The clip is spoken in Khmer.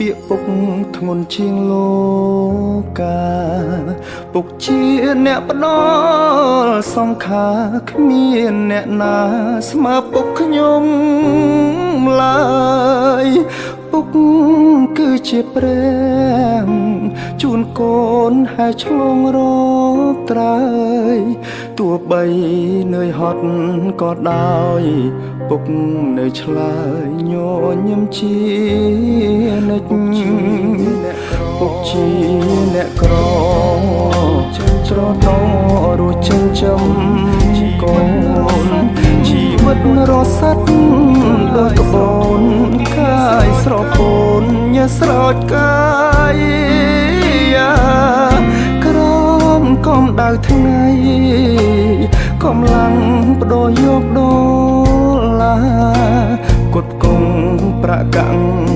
ពាក្យពុកធ្ងន់ជាងលោកាពុកជាអ្នកផ្ដល់សង្ខារគ្មានអ្នកណាស្មើពុកខ្ញុំឡើយពុកគឺជាព្រះជូនកូនហើយឆ្លងរកត្រើយទោះបីនឿយហត់ក៏ដោយពុកនៅឆ្លើយញញឹមជានិច្ចពុកជាអ្នកក្រច្រតរស់ចិញ្ចឹមកូនជីវិតរស័តដូចក្បូនកាយស្រពោនញើស្រោចកាយក្រមកំដៅថ្ងៃកម្លាំងបដូរយកដុល្លារគុតគង់ប្រាក់កាំង។